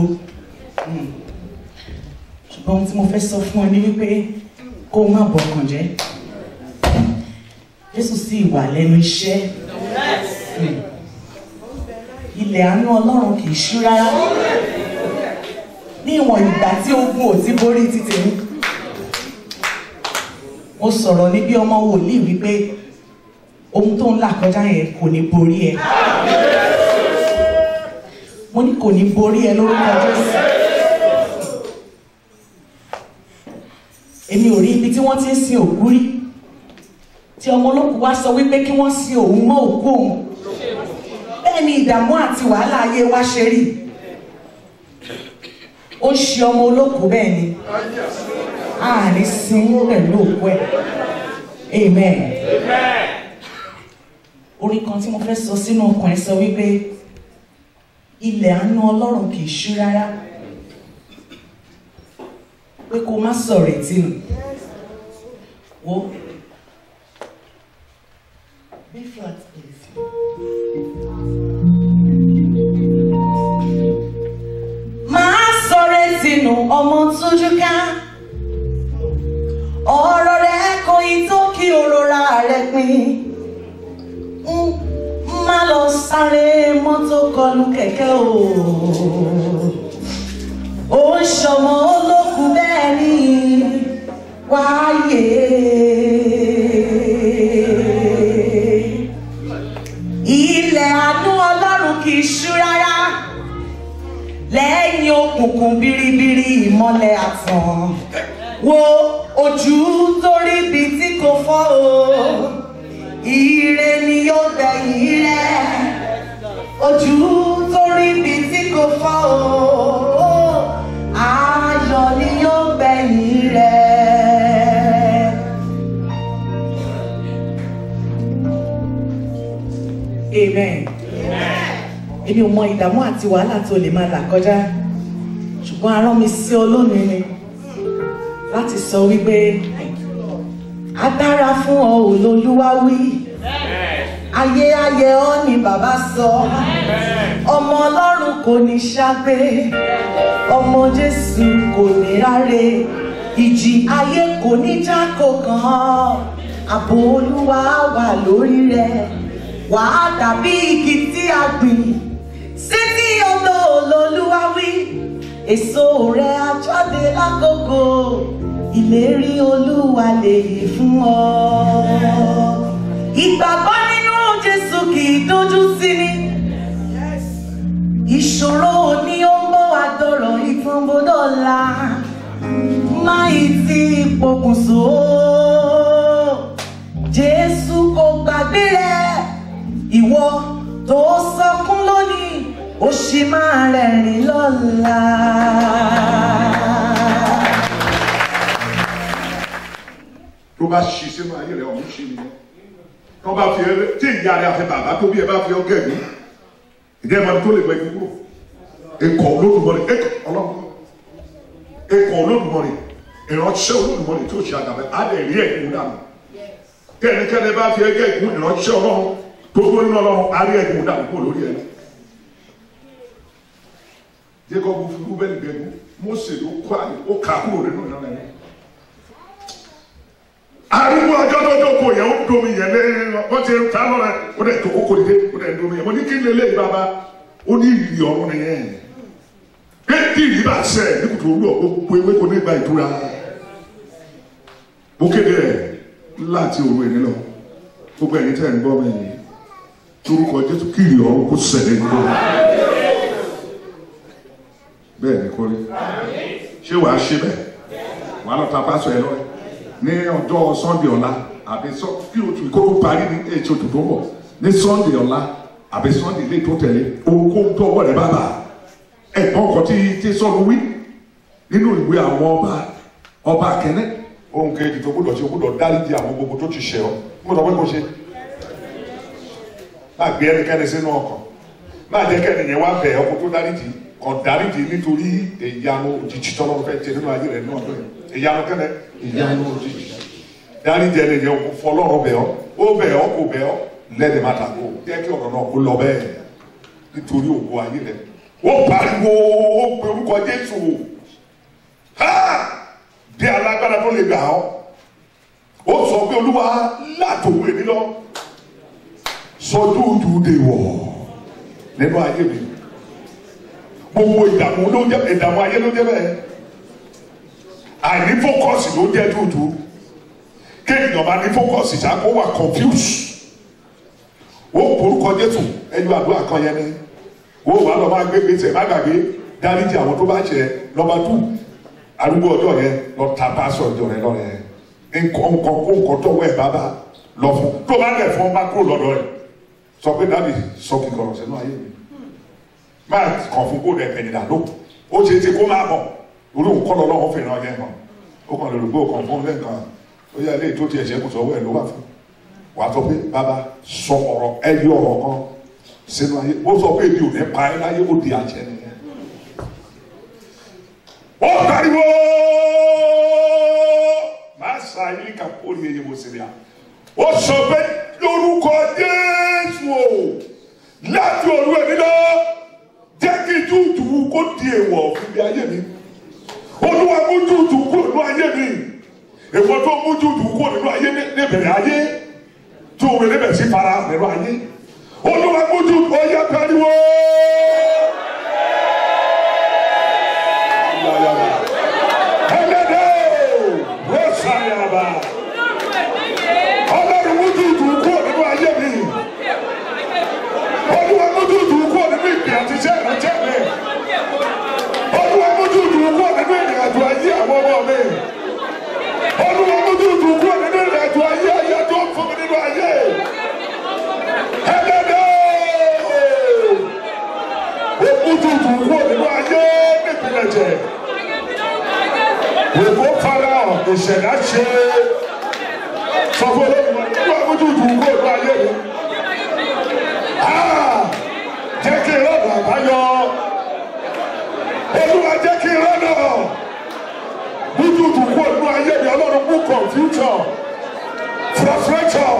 Gbogbo. Ṣùgbọ́n ohun tí mo fẹ́ sọ fún ọ ni wípé kó o má bọkàn jẹ́. Jésù sì wà lẹ́nu iṣẹ́. Ilẹ̀ àánú Ọlọ́run kì í ṣú rárá. Ní ìwọ̀n ìgbà tí ogun ò ti borí ti tèmi. Mo sọ̀rọ̀ ní bí ọmọ wòlíì wípé ohun tó ń là kọjá yẹn kò ní borí ẹ. Mo ní kò ní borí ẹ lórúkọ Jésù. Èmi ò rí ibi tí wọ́n ti ń sin òkú rí. Tí ọmọ olókùú wá sọ wípé kí wọ́n sin òun mọ́ òkú òun. Bẹ́ẹ̀ ni ìdààmú àti wàhálà ayé wa ṣe rí. Ó ń ṣe ọmọ olókùú bẹ́ẹ̀ ni. A ní sin pẹ̀lú òkú ẹ̀. Amen. Orin kan tí mo fẹ́ sọ sínú ọkàn ẹ sọ wípé ilẹ̀ àánú Ọlọ́run kì í ṣú rárá. Pé kó má sọ̀rọ̀ ètí nù. Wo. B flat, please. Máa sọ̀rọ̀ ètí nù ọmọ tójú ká. Ọ̀rọ̀ rẹ̀ kò yí tó kí òrora rẹ̀ pin. Má lọ sáré mọ́tò kọlù kẹ̀kẹ́ o. Ó ń ṣọmọ olókùn bẹ́ẹ̀ ni wáyé. Ilẹ̀ àánú Ọlọ́run kì í ṣú rárá. Lẹ́yìn òkùnkùn biribiri ìmọ́lẹ̀ àtàn. Wo ojú tó rí ibi tí kò fọ́ o. Ire ni yóò gbẹ̀yìn rẹ̀. Ojú tó rí ibi tí kò fọ́ o. Ayọ̀ ni yóò gbẹ̀yìn rẹ̀. Amen. Èmi ò mọ ìdààmú àti wàhálà tó lè máa là kọjá. Ṣùgbọ́n a rán mi sí ọ lónìí ni láti sọ wípé a dára fún ọ Olúwa wí. Ayé ayé ọ ni bàbá sọ. Ọmọ Ọlọ́run kò ní ṣàgbé. Ọmọ Jésù kò ní ráre. Ìjì ayé kò ní já kó kàn án. Ààbò Olúwa wà lórí rẹ. Wàá dàbí igi tí a gbìn sétí odò Olúwa wí. Èso rẹ̀ á jáde lákòókò. Ìlérí Olúwa lèyí fún ọ. Ìgbàgbọ́ nínú Jésù kì í dojú sí ni. Ìṣòro ni ó ń bọ̀ wá dọ̀rọ̀ ìtànbọ̀dọ̀la. Má ì tí ì pokùnso. Jésù kò gbàgbé rẹ. Ìwọ tó sọkún lónìí, ó ṣì máa rẹ́rìn lọ́la. Tó bá ṣí sínú ayé rẹ, ọ̀hún ṣe nìyẹn. Tó bá fi ẹ tí ìyá rẹ àti bàbá tó bí ẹ bá fi ọ gẹ̀gún, ìjẹ́ ìmọ̀ tó lè gbọ́ ikú kúrò. Ikọ̀ Olódùmarè, ikọ̀ Ọlọ́run, ikọ̀ Olódùmarè, ìránṣẹ́ Olódùmarè tó ṣe àgàbẹ̀, á lè rí ẹ̀gún dànù. Kí ẹnikẹ́ni bá fi ẹ gẹ̀gún, ìránṣẹ́ Ọlọ́run tó tó nínú Ọlọ́run, á rí ẹ̀gún dànù kúrò lórí ẹ̀. Jacob fi Rúbẹ́nì gẹ̀gún, Mósè ló kọ́ àyè, ó kà kúrò nínú ìran ẹ̀. Arúgbó ọjọ́ tó jókòó yẹn ó domi yẹn lé wọ́n ti ta lọ́rẹ̀ ó dẹ̀ tó kókó dé ó dẹ̀ domi yẹn. Mo ní kí n lè lé bàbá ó ní ìrì ọ̀run nìyẹn. Kéèkì ìrì bá sẹ̀ ní kùtù òwúrọ̀ gbogbo ewé kò ní gba ìtura. Mo kéde rẹ̀ láti òru èní lọ. Gbogbo ẹ̀yin tẹ̀ ń gbọ́ mi yìí. Torúkọ Jésù kí ìrì ọ̀run kó ṣẹlẹ̀ nínú. Bẹ́ẹ̀ ni kò rí. Ṣé wàá ṣe bẹ́ẹ̀? Wàá lọ ta pásọ ẹ lọ́rẹ́. Ní ọjọ́ Sunday ọ̀la àbí kí oṣù ìkóró parí ní ètò oṣù tó ń bọ̀ ní Sunday ọ̀la àbí Sunday ilé tó tẹ̀lé ohunkóhun tó ọwọ́ rẹ̀ bá bà ẹ̀gbọ́n kan tí sọ́nu wí nínú ìwé àwọn ọba ọba kẹ́nẹ́. Ohun kejì tó gbọ́dọ̀ ṣe o gbọ́dọ̀ dáríjì àwọn gbogbo tó ti ṣẹ̀ ọ́ gbọ́dọ̀ pé kò ṣe má gbé ẹnikẹ́ni sínú ọkàn má jẹ́ kẹ́ni yẹn wá bẹ̀ ọkọ tó dáríjì kàn dáríjì nítorí ìyanu òjijì tọ́lọ́run fẹ́ jẹ nínú ayé rẹ̀ nínú ọdún yìí. Ìyanu kẹ́lẹ́ ìyanu òjijì dáríjì ẹni yẹn kò fọlọ́run bẹ̀ ọ́ ó bẹ̀ ọ́ kò bẹ̀ ọ́ lẹ́dẹ̀ má ta kó jẹ́ kí ọ̀rọ̀ náà kó lọ bẹ́ẹ̀ nítorí ògo ayé rẹ̀. Ó pariwo, ó pe orúkọ Jésù. Ha! Dé alágbára tó lè gbà ọ́. Ó sọ pé Olúwa látòwé mi lọ. Sọ dúdú dè wọ̀ nínú ayé mi. Gbogbo ìdààmú ló jẹ́, ìdààmú ayé ló jẹ́ bẹ́ẹ̀. Àìní fókọ̀sì ló jẹ́ dúdú. Kéèyàn bá ní fókọ̀sì ṣá kó wà confused. Ó porúkọ Jésù ẹyọ àdúrà kan yẹn ni. Ó wà lọ máa gbé gbèsè má gbàgbé dáríjì àwọn tó bá ṣẹ̀ lọ́ba tù. Arúgbó ọjọ́ yẹn lọ ta pásọ̀ ọjọ́ rẹ lọ́rẹ̀. Nǹkan kó nǹkan tọ́wọ́ ẹ̀ bá lọ fún. Tó bá dẹ̀ fún bá kúrò lọ́dọ̀ rẹ̀. Sọ pé dábì sọ kíkọ̀rọ̀ sínú ayé mi. Máa kàn fún kó rẹ̀ ẹ̀yìn dàdó. Ó ṣe é ṣe kó máa bọ̀. Orí òun kọ́ lọ́wọ́ fi ràn yẹn hàn. Ó kàn lè rògbò kan fún lẹ́ǹkan. Ó yá ilé tó ti ẹ̀ṣẹ̀ kò sọ́wọ́ ẹ̀ ló wà fún. Wàá sọ pé bàbá sọ ọ̀rọ̀ ẹyọ ọ̀rọ̀ kan sínú ayé. Ó sọ pé ebi ò ní pa ẹ́ láyé, ó di àjẹ́ nìyẹn. Ó pariwo! Máa sa ilé kàpó ní eyín mo sì rí a. Ó sọ pé lórúkọ Jésù o, láti òru ẹ̀mí lọ, jẹ́ kí júùtù kó di èèwọ̀ fún mi ayé mi. Olúwa mú júùtù kúrò nínú ayé mi. Èèwọ̀ tó mú júùtù kúrò nínú ayé níbẹ̀rẹ̀ ayé, tó òwe níbẹ̀ sí fara nínú ayé. Olúwa mú júùtù ọyá pariwo. Ẹlẹ́dẹ̀ rọ́ṣàyàbà. Ọlọ́run mú júùtù kúrò nínú ayé mi. Olúwa mú júùtù kúrò nínú ìpè àti iṣẹ́ ìránṣẹ́ mi. Olúwa mú júùtù kúrò nínú ìrìn àjò ayé àwọn ọmọ mi. Olúwa mú júùtù kúrò nínú ìrìn àjò ayé ayé tó ń fún mi nínú ayé. Ẹlẹ́dẹ̀ ó mú júùtù kúrò nínú ayé nípìnlẹ̀ jẹ. Ògo farahàn ìṣẹ̀dá ṣe. Sọ fún olóògùn Olúwa mú júùtù kúrò nínú ayé mi. Jẹ́ kí n rọ́nà àbáyọ. Olúwa jẹ́ kí n rọ́nà. Mú júùtù kúrò nínú ayé mi. Ọlọ́run mú confusion, frustration.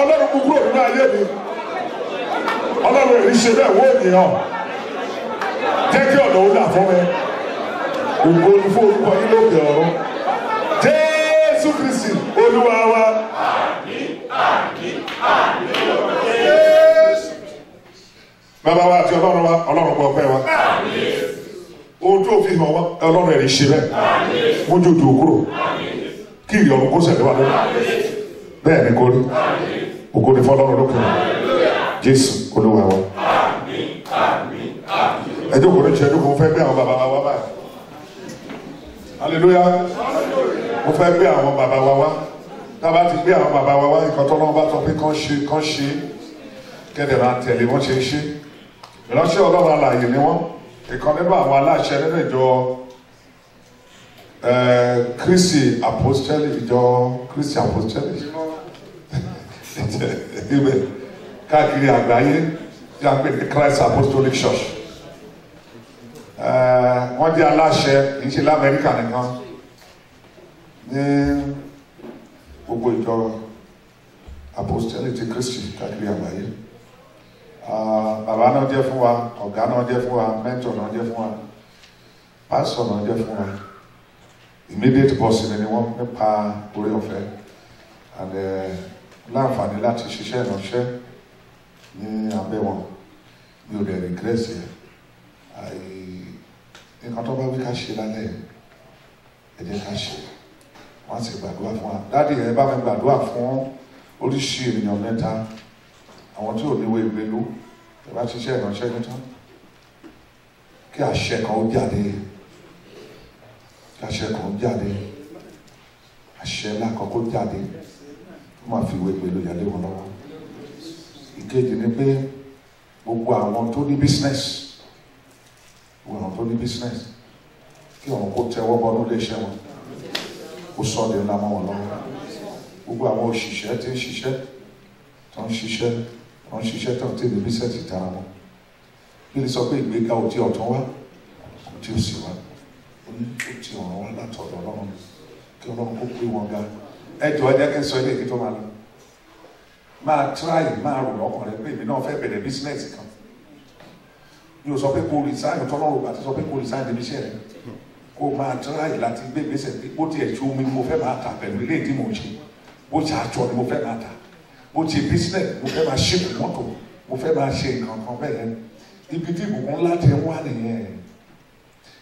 Ọlọ́run mú kúrò nínú ayé mi. Ọlọ́run èyí ṣe bẹ́ẹ̀ wó ènìyàn. Jẹ́ kí ọ̀nà ó là fún mi. Ògo ni fún orúkọ yín lókè ọ̀run. Jésù Kristi Olúwa wa. Bàbá wa àti Ọlọ́run wa, Ọlọ́run gbọ́ ọpẹ́ wa. Ohun tó fi hàn wá, Ọlọ́run ẹ̀rí ṣe bẹ́ẹ̀. Mójú ojú kúrò. Kí ìyọ̀run kó ṣẹlẹ̀ wá lórí. Bẹ́ẹ̀ ni kò rí. Ògo ni fún Ọlọ́run lókè ọ̀run. Jésù Olúwa wa. Ẹ jókòó ní ìṣẹ́jú kan, mo fẹ́ gbé àwọn bàbá wa wá báyìí. Hallelujah. Mo fẹ́ gbé àwọn bàbá wa wá. Tá a bá ti gbé àwọn bàbá wa wá, nǹkan tọ́lọ́run bá sọ pé kán ṣe, kán ṣe. Kẹ́dẹ̀ máa tẹ̀lé wọ́n ṣe ń ṣe. Ìránṣẹ́ Ọlọ́run alààyè ni wọ́n. Ìkan nínú àwọn aláṣẹ nínú ìjọ Kristi Apostolic, ìjọ Kristi Apostolic ibẹ̀ káàkiri àgbáyé tí a ń pè ní Christ Apostolic Church. Wọ́n jẹ́ aláṣẹ kì í ṣe l'Amẹ́ríkà nìkan, ní gbogbo ìjọ Apostolic ti Kristi káàkiri àgbáyé. Bàbá náà jẹ́ fún wa, ọ̀gá náà jẹ́ fún wa, mentor náà jẹ́ fún wa, pastor náà jẹ́ fún wa. Immediate boss mi ni wọ́n nípa orí ọ̀fẹ́ and láǹfààní láti ṣiṣẹ́ ìránṣẹ́ ní abẹ́ wọn. Mi ò dẹ̀ regret ẹ̀. Nǹkan tó bá wí ká ṣe lálẹ́, ẹ jẹ́ ká ṣe. Wọ́n á sì gbàdúrà fún wa. Dádì ẹ bá mi gbàdúrà fún oríṣi ènìyàn mẹ́ta. Àwọn tí ò níwèé ìgbélú, ẹ bá ṣiṣẹ́ ìránṣẹ́ yín tán. Kí àṣẹ kan ó jáde. Kí àṣẹ kan ó jáde. Àṣẹ ńlá kan kó jáde. Ó máa fi ìwé ìgbélú yẹn lé wọn lọ́wọ́. Ìkejì ni pé gbogbo àwọn tó ní business, gbogbo àwọn tó ní business, kí ọ̀run kó tẹwọ́ bọnú iléeṣẹ́ wọn, kó sọ di ńlá mọ́ wọn lọ́wọ́. Gbogbo àwọn òṣìṣẹ́ tí ń ṣiṣẹ́, tó ń ṣiṣẹ́, tó ń ṣiṣẹ́ tó ń tẹ̀lé bísẹ̀tì tara wọn. Bí lè sọ pé ìgbéga ò tí ọ̀tún wá, kò tí ò sì wá. Ó ní ó ti ọ̀run wá látọ̀dọ̀ Ọlọ́run, kí Ọlọ́run kó gbé wọn ga. Ẹ jọ̀ọ́ ẹ jẹ́ kí n sọ ilé kí tó máa lọ. Máa tíráì, máa rò lọ́kàn rẹ pé èmi náà fẹ́ bẹ̀rẹ̀ bísínẹ́sì kan. Mi ò sọ pé kó resign, tọ́lọ́run bá ti sọ pé kó resign níbi iṣẹ́ rẹ̀. Kó máa try láti gbé ìgbésẹ̀ pé bó tiẹ̀ ju omi ni mo fẹ́ máa tà pẹ̀lú ilé tí mò ń ṣe. Bó ti aṣọ ni mo fẹ́ máa tà. Bó ti business mo fẹ́ máa ṣe mọ́tò. Mo fẹ́ máa ṣe nǹkan kan bẹ́ẹ̀ yẹn. Ibi tí ìbùkún ńlá ti ń wá nìyẹn.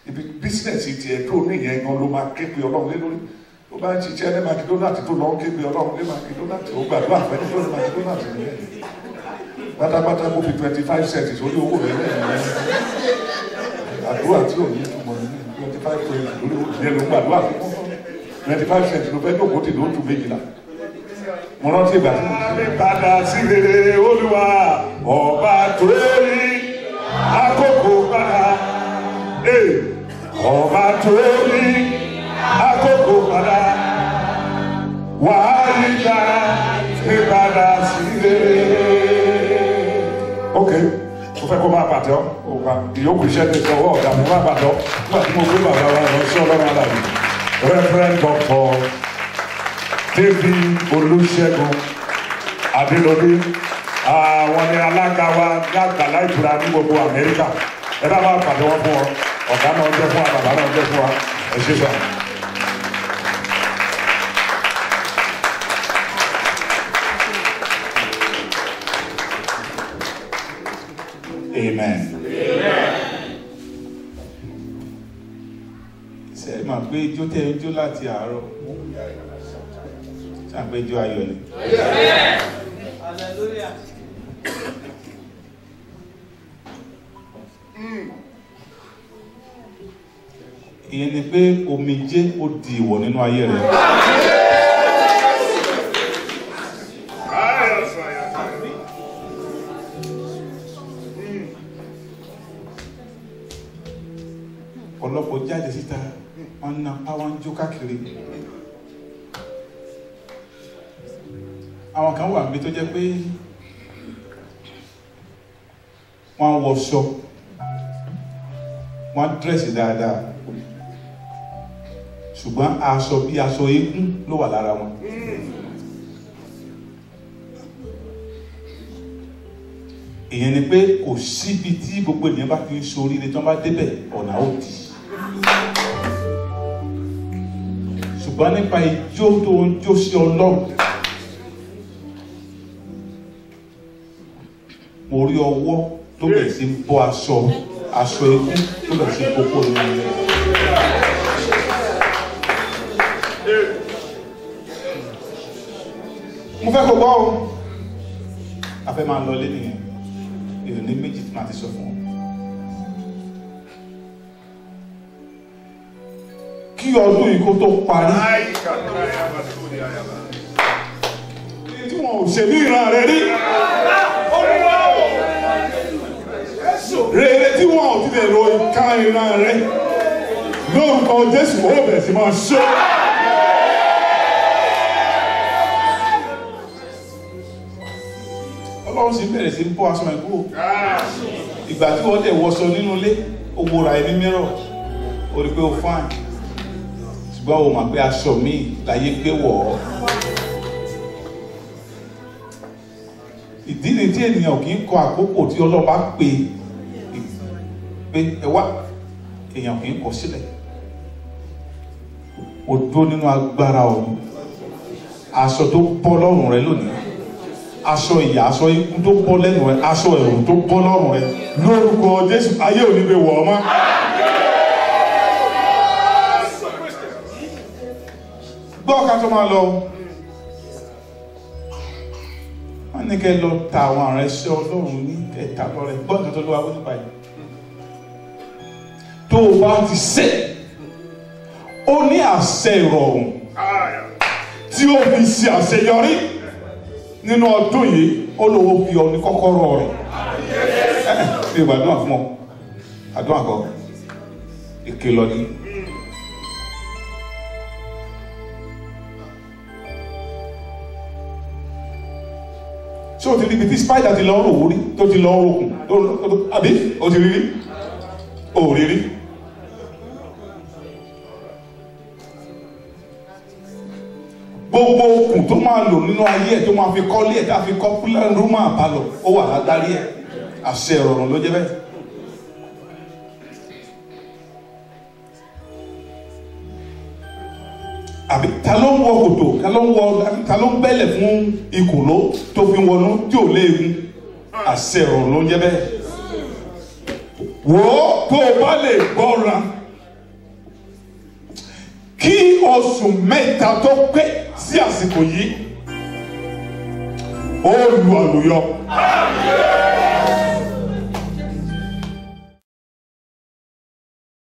Ibi business tiẹ̀ tó níyẹn gan ló máa ké pe Ọlọ́run lé lórí. Ó bá ń ṣiṣẹ́ ní McDonald's tó lọ ń ké pe Ọlọ́run ní McDonald's, ó gbàdúrà fẹ́ni tó ní McDonald's nìyẹn. Pátápátá kó fi 25 cents sórí owó rẹ̀ lẹ́yìn rẹ̀. Àdúrà tí ò ní túmọ̀ ní 25 cents lórí owó rẹ̀ ló gbàdúrà fún. 25 cents ló fẹ́ jókòó tì ló tù méjìlá. Mo rántí ìgbà tí mo ti padà sí rere Olúwa ọba tó rí àkókò padà. Ọba tó rí àkókò padà. Wàá yíká ní padà sí rere. Ok, mo fẹ́ kó máa pàtẹ́ ọ́, ìyókù iṣẹ́ ní ìṣọwọ́ ọ̀gá mi máa pàtẹ́ ọ́ nígbà tí mo gbé bàbá wa lọ sí Ọlọ́run alààyè. Reverend Dr. David Olúṣẹ́gun Adélọdé, àwọn ni alága wa ní àgbàlá ìtura ní gbogbo Amẹ́ríkà. Ẹ bá máa pàtẹ́ wọn fún ọ, ọ̀gá náà jẹ́ fún wa, bàbá náà jẹ́ fún wa, ẹ ṣé sà. Amen. Ṣé ẹ máa gbé ijó tẹ́ ẹ jó láti àárọ̀? Ṣé àgbé ijó ayọ̀ ni? Hallelujah. Ìyẹn ni pé omijé ó di ìwọ̀ nínú ayé rẹ̀. Ọ̀pọ̀lọpọ̀ jáde síta, wọ́n ń napá, wọ́n ń jó káàkiri. Àwọn kan wà níbi tó jẹ́ pé wọ́n á wọṣọ, wọ́n á dírẹ̀sì dáadáa, ṣùgbọ́n aṣọ bí aṣọ eégún ló wà lára wọn. Ìyẹn ni pé kò síbi tí gbogbo ènìyàn bá fi ń ṣoríire tí wọ́n bá débẹ̀ ọ̀nà ó dì. Ṣùgbọ́n nípa ijó tó ń jó sí Ọlọ́run, mo rí ọwọ́ tó bẹ̀rẹ̀ sí ń bọ́ aṣọ eégún tó bẹ̀rẹ̀ sí ń kókó nínú ilé. Mo fẹ́ kó gbọ́ o, a fẹ́ máa lọ lé nìyẹn. Èrò ní méjì tí màá ti sọ fún ọ. Kí ọdún yìí kó tó parí. Tí wọn ò ṣe ní ìran rẹ rí. Rere tí wọn ò tilẹ̀ ro ìka ìran rẹ. Lórúkọ Jésù ó bẹ̀rẹ̀ sí máa ṣe. Ọlọ́run sì bẹ̀rẹ̀ sí ń bọ́ aṣọ ẹ̀kú. Ìgbà tí wọ́n tẹ̀ wọṣọ nínú ilé, ó wòrà ẹni mìíràn, ó rí pé ó fine. Ṣùgbọ́n o mọ̀ pé aṣọ míì láyé gbé wọ̀ ọ́. Ìdí ni tí ènìyàn kì í kọ àkókò tí Ọlọ́run bá pè pé ẹ wá, èèyàn kì í kọ sílẹ̀. O dúró nínú agbára ọ̀run. Aṣọ tó bọ́ lọ́rùn rẹ lónìí, aṣọ ìyà, aṣọ ikú tó bọ́ lẹ́nu rẹ, aṣọ ẹ̀rù tó bọ́ lọ́rùn rẹ, lórúkọ Jésù ayé ò ní lè wọ̀ ọ́ mọ́. Gbọ́ ká tó máa lọ, wọ́n ní kẹ́ lọ ta àwọn àránṣẹ́ Ọlọ́run ní ẹ̀ta lọ́rẹ. Gbọ́ nǹkan tó lọ́wọ́ nípa yìí. Tó o bá ti ṣe, ó ní àṣẹ ìrọ̀rùn tí ó fi ṣe àṣeyọrí nínú ọdún yìí, ó lówó fi ọ ní kọ́kọ́rọ́ rẹ̀. Mi ò gbàdúrà fún ọ, àdúrà kọ́, ìkìlọ̀ ni. Ṣé o ti rí ibi tí spider ti lọ rò wórí tó ti lọ rokùn àbí o ti rí rí? O ò rí rí. Gbogbo okùn tó máa lò nínú ayé ẹ̀ tó máa fi kọ́lé ẹ̀ tá a fi kọ́ rúmà àbálọ̀ ó wà lágbárí ẹ̀. Àṣẹ ìrọ̀rùn ló jẹ́ bẹ́ẹ̀. Àbí ta ló ń wọ kòtò, ta ló ń wọ, ta ló ń bẹ́lẹ̀ fún ìkòló tó fi wọnú tí ò léegun? Àṣẹ ìrọ̀rùn ló ń jẹ́ bẹ́ẹ̀. Wò ó, tó o bá lè gbọ́ràn kí oṣù 3 tó pé sí àsìkò yìí, ó lu àlùyọ.